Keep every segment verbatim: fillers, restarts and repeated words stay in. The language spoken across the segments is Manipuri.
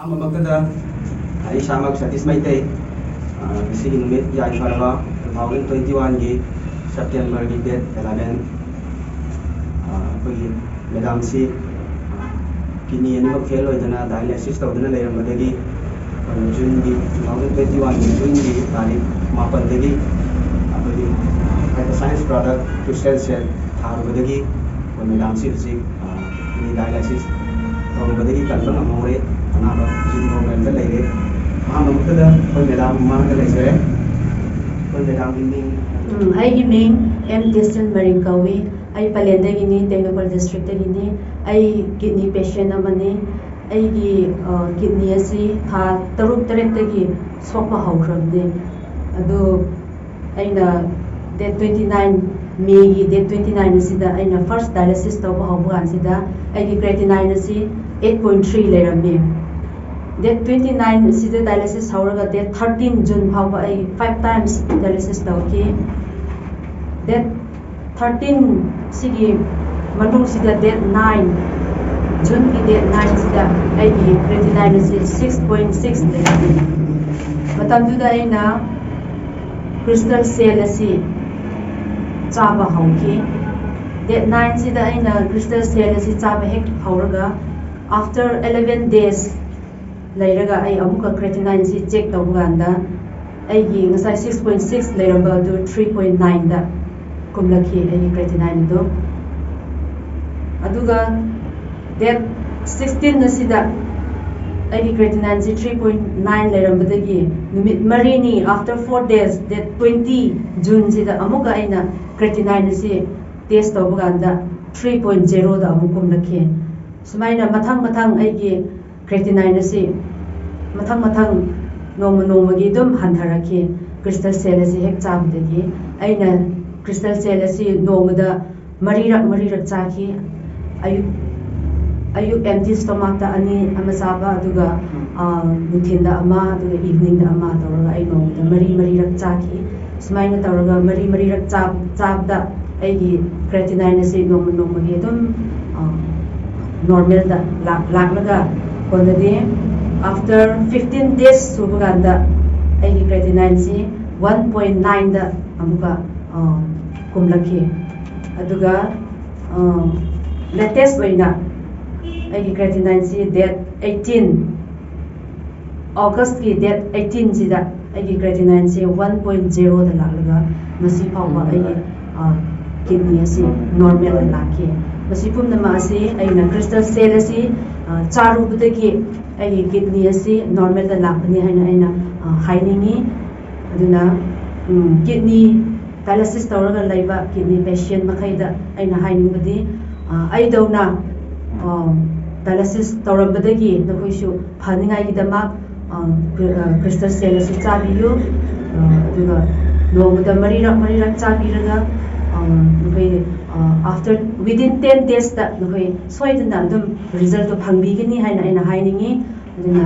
ꯑꯍꯥꯟꯕꯃꯛꯇꯗ ꯑꯩ ꯏꯁꯥꯃꯛ ꯁꯇꯤꯁ ꯃꯩꯇꯩ, ꯑ, ꯉꯁꯤꯒꯤ ꯅꯨꯃꯤꯠ ꯌꯥꯏꯐꯔꯕ two thousand twenty-one ꯒꯤ September ꯒꯤ date eleven, ꯑ, ꯑꯩꯈꯣꯏꯒꯤ madam ꯁꯤ, ꯑ, kidney ꯑꯅꯤꯃꯛ fail ꯑꯣꯏꯗꯅ dialysis ꯇꯧꯗꯨꯅ ꯂꯩꯔꯝꯕꯗꯒꯤ ꯑꯩꯈꯣꯏ June ꯒꯤ two thousand twenty-one ꯒꯤ June ꯒꯤ ꯇꯥꯔꯤꯛ ꯃꯥꯄꯟꯗꯒꯤ ꯑꯩꯈꯣꯏꯒꯤ Phytoscience product Crystal Cell ꯊꯥꯔꯨꯕꯗꯒꯤ ꯑꯩꯈꯣꯏ madam ꯁꯤ ꯍꯧꯖꯤꯛ, ꯑ, kidney dialysis ꯇꯧꯔꯨꯕꯗꯒꯤ ꯀꯟꯕ ꯉꯝꯍꯧꯔꯦ꯫ ꯑꯅꯥꯕ ꯍꯧꯖꯤꯛ normalꯗ ꯂꯩꯔꯦ꯫ ꯑꯍꯥꯟꯕꯃꯛꯇꯗ ꯑꯩꯈꯣꯏ madam ꯃꯃꯥꯡꯗ ꯂꯩꯖꯔꯦ꯫ ꯑꯩꯈꯣꯏ madamꯒꯤ ꯃꯤꯡ ꯎꯝ, ꯑꯩꯒꯤ ꯃꯤꯡ ꯑꯦꯝ ꯇꯦꯁꯟ ꯃꯔꯤꯡ ꯀꯧꯏ꯫ ꯑꯩ ꯄꯂꯦꯟꯗꯒꯤꯅꯤ, ꯇꯦꯡꯅꯧꯄꯜ districtꯇꯒꯤꯅꯤ꯫ ꯑꯩ kidney patient ꯑꯃꯅꯤ꯫ ꯑꯩꯒꯤ, ꯑ, kidney ꯑꯁꯤ ꯊꯥ ꯇꯔꯨꯛ ꯇꯔꯦꯠꯇꯒꯤ ꯁꯣꯛꯄ ꯍꯧꯈ꯭ꯔꯕꯅꯤ꯫ ꯑꯗꯨ ꯑꯩꯅ date twenty nine, May ꯒꯤ date twenty nine ꯑꯁꯤꯗ ꯑꯩꯅ first dialysis ꯇꯧꯕ ꯍꯧꯕ ꯀꯥꯟꯁꯤꯗ ꯑꯩꯒꯤ creatinine ꯑꯁꯤ eight point three ꯂꯩꯔꯝꯃꯤ꯫ Date twenty nine ꯑꯁꯤꯗ dialysis ꯍꯧꯔꯒ date thirteen June ꯐꯥꯎꯕ ꯑꯩ five times dialysis ꯇꯧꯈꯤ꯫ Date thirteen ꯁꯤꯒꯤ ꯃꯇꯨꯡꯁꯤꯗ date nine, June ꯒꯤ date nine ꯁꯤꯗ ꯑꯩꯒꯤ creatinine ꯑꯁꯤ six point six ꯂꯩꯔꯝꯃꯤ꯫ ꯃꯇꯝꯗꯨꯗ ꯑꯩꯅ Crystal Cell ꯑꯁꯤ ꯆꯥꯕ ꯍꯧꯈꯤ꯫ Date nine ꯁꯤꯗ ꯑꯩꯅ Crystal Cell ꯑꯁꯤ ꯆꯥꯕ ꯍꯦꯛ ꯍꯧꯔꯒ, after eleven days ꯂꯩꯔꯒ ꯑꯩ ꯑꯃꯨꯛꯀ creatinine ꯁꯤ check ꯇꯧꯕ ꯀꯥꯟꯗ, ꯑꯩꯒꯤ ꯉꯁꯥꯏ six point six ꯂꯩꯔꯝꯕ ꯑꯗꯨ three point nine ꯗ ꯀꯨꯝꯂꯛꯈꯤ, ꯑꯩꯒꯤ creatinine ꯑꯗꯨ꯫ ꯑꯗꯨꯒ date sixteen ꯑꯁꯤꯗ ꯑꯩꯒꯤ creatinine ꯁꯤ three point nine ꯂꯩꯔꯝꯕꯗꯒꯤ ꯅꯨꯃꯤꯠ ꯃꯔꯤꯅꯤ, after four days, date twenty June ꯁꯤꯗ ꯑꯃꯨꯛꯀ ꯑꯩꯅ creatinine ꯑꯁꯤ test ꯇꯧꯕ ꯀꯥꯟꯗ three point zero ꯗ ꯑꯃꯨꯛ ꯀꯨꯝꯂꯛꯈꯤ꯫ ꯁꯨꯃꯥꯏꯅ ꯃꯊꯪ ꯃꯊꯪ ꯑꯩꯒꯤ creatinine ꯑꯁꯤ ꯃꯊꯪ ꯃꯊꯪ ꯅꯣꯡꯃ ꯅꯣꯡꯃꯒꯤ ꯑꯗꯨꯝ ꯍꯟꯊꯔꯛꯈꯤ꯫ Crystal Cell ꯑꯁꯤ ꯍꯦꯛ ꯆꯥꯕꯗꯒꯤ ꯑꯩꯅ Crystal Cell ꯑꯁꯤ ꯅꯣꯡꯃꯗ ꯃꯔꯤꯔꯛ ꯃꯔꯤꯔꯛ ꯆꯥꯈꯤ꯫ ꯑꯌꯨꯛ, ꯑꯌꯨꯛ empty stomachꯇ ꯑꯅꯤ ꯑꯃ ꯆꯥꯕ, ꯑꯗꯨꯒ, ꯑ, ꯅꯨꯡꯊꯤꯟꯗ ꯑꯃ, ꯑꯗꯨꯒ eveningꯗ ꯑꯃ ꯇꯧꯔꯒ ꯑꯩ ꯅꯣꯡꯃꯗ ꯃꯔꯤ ꯃꯔꯤꯔꯛ ꯆꯥꯈꯤ꯫ ꯁꯨꯃꯥꯏꯅ ꯇꯧꯔꯒ ꯃꯔꯤ ꯃꯔꯤꯔꯛ ꯆꯥ-, ꯆꯥꯕꯗ ꯑꯩꯒꯤ creatinine ꯑꯁꯤ ꯅꯣꯡꯃ ꯅꯣꯡꯃꯒꯤ ꯑꯗꯨꯝ, ꯑ, normalꯗ ꯂꯥꯛ-, ꯂꯥꯛꯂꯒ ꯀꯣꯟꯅꯗꯤ, After fifteen days ꯁꯨꯕ ꯀꯥꯟꯗ ꯑꯩꯒꯤ ꯀ꯭ꯔꯦꯇꯤꯅꯥꯏꯟꯁꯤ ꯋꯥꯟ ꯄꯣꯏꯟ ꯅꯥꯏꯟꯗ ꯑꯃꯨꯛꯀ ꯑ, ꯀꯨꯝꯂꯛꯈꯤ꯫ ꯑꯗꯨꯒ ꯂꯦꯇꯦꯁ ꯑꯣꯏꯅ ꯑꯩꯒꯤ ꯀ꯭ꯔꯦꯇꯤꯅꯥꯏꯟꯁꯤ ꯗꯦꯠ ꯑꯩꯠꯇꯤꯟ, ꯑꯣꯒꯁꯀꯤ ꯗꯦꯠ ꯑꯩꯠꯇꯤꯟꯁꯤꯗ ꯑꯩꯒꯤ ꯀ꯭ꯔꯦꯇꯤꯅꯥꯏꯟꯁꯤ ꯋꯥꯟ ꯄꯣꯏꯟ ꯖꯦꯔꯣꯗ ꯂꯥꯛꯂꯒ ꯉꯁꯤ ꯐꯥꯎꯕ ꯑꯩꯒꯤ ꯀꯤꯠꯅꯤ ꯑꯁꯤ ꯅꯣꯔꯃꯦꯜꯗ ꯂꯥꯛꯈꯤ꯫ ꯃꯁꯤ ꯄꯨꯝꯅꯃꯛ ꯑꯁꯤ ꯑꯩꯅ ꯀ꯭ꯔꯤꯁꯇꯦꯜ ꯁꯦꯜ ꯑꯁꯤ ꯑ, ꯆꯥꯔꯨꯕꯗꯒꯤ ꯑꯩꯒꯤ ꯀꯤꯠꯅꯤ ꯑꯁꯤ ꯅꯣꯔꯃꯦꯜꯗ ꯂꯥꯛꯄꯅꯤ ꯍꯥꯏꯅ ꯑꯩꯅ ꯑ, ꯍꯥꯏꯅꯤꯡꯉꯤ꯫ ꯑꯗꯨꯅ ꯀꯤꯠꯅꯤ ꯗꯥꯏꯂꯥꯏꯁꯤꯁ ꯇꯧꯔꯒ ꯂꯩꯕ ꯀꯤꯠꯅꯤ ꯄꯦꯁꯦꯟ ꯃꯈꯩꯗ ꯑꯩꯅ ꯍꯥꯏꯅꯤꯡꯕꯗꯤ ꯑ, ꯑꯩꯗꯧꯅ ꯗꯥꯏꯂꯥꯏꯁꯤꯁ ꯇꯧꯔꯝꯕꯗꯒꯤ ꯅꯈꯣꯏꯁꯨ ꯐꯅꯤꯡꯉꯥꯏꯒꯤꯗꯃꯛ ꯀ꯭ꯔꯤꯁꯇꯦꯜ ꯁꯦꯜ ꯑꯁꯤ ꯆꯥꯕꯤꯌꯨ꯫ ꯑꯗꯨꯒ ꯅꯣꯡꯃꯗ ꯃꯔꯤꯔꯛ ꯃꯔꯤꯔꯛ ꯆꯥꯕꯤꯔꯒ ꯅꯈꯣꯏ ꯑꯥꯐꯇꯔ ꯋꯤꯗꯤꯟ ꯇꯦꯟ ꯗꯦꯖꯇ ꯅꯈꯣꯏ ꯁꯣꯏꯗꯅ ꯑꯗꯨꯝ ꯔꯤꯖꯜꯇꯣ ꯐꯪꯕꯤꯒꯅꯤ ꯍꯥꯏꯅ ꯑꯩꯅ ꯍꯥꯏꯅꯤꯡꯉꯤ꯫ ꯑꯗꯨꯅ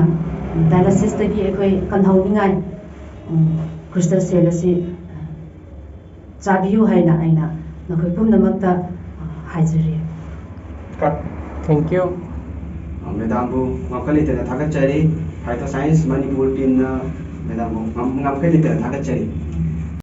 ꯗꯥꯏꯂꯥꯏꯁꯤꯁꯇꯒꯤ ꯑꯩꯈꯣꯏ ꯀꯟꯍꯧꯅꯤꯡꯉꯥꯏ ꯀ꯭ꯔꯤꯁꯇꯦꯜ ꯁꯦꯜ ꯑꯁꯤ ꯆꯥꯕꯤꯌꯨ ꯍꯥꯏꯅ ꯑꯩꯅ ꯅꯈꯣꯏ ꯄꯨꯝꯅꯃꯛꯇ ꯍꯥꯏꯖꯔꯤ꯫ Thank you. ꯃꯦꯗꯥꯝꯕꯨ ꯉꯝꯈꯩ ꯂꯩꯇꯅ ꯊꯥꯒꯠꯆꯔꯤ꯫ ꯐꯥꯏꯇꯣ ꯁꯥꯏꯟꯁ ꯃꯅꯤꯄꯨꯔ ꯇꯤꯝꯅ ꯃꯦꯗꯥꯝꯕꯨ ꯉꯝꯈꯩ ꯂꯩꯇꯅ ꯊꯥꯒꯠꯆꯔꯤ꯫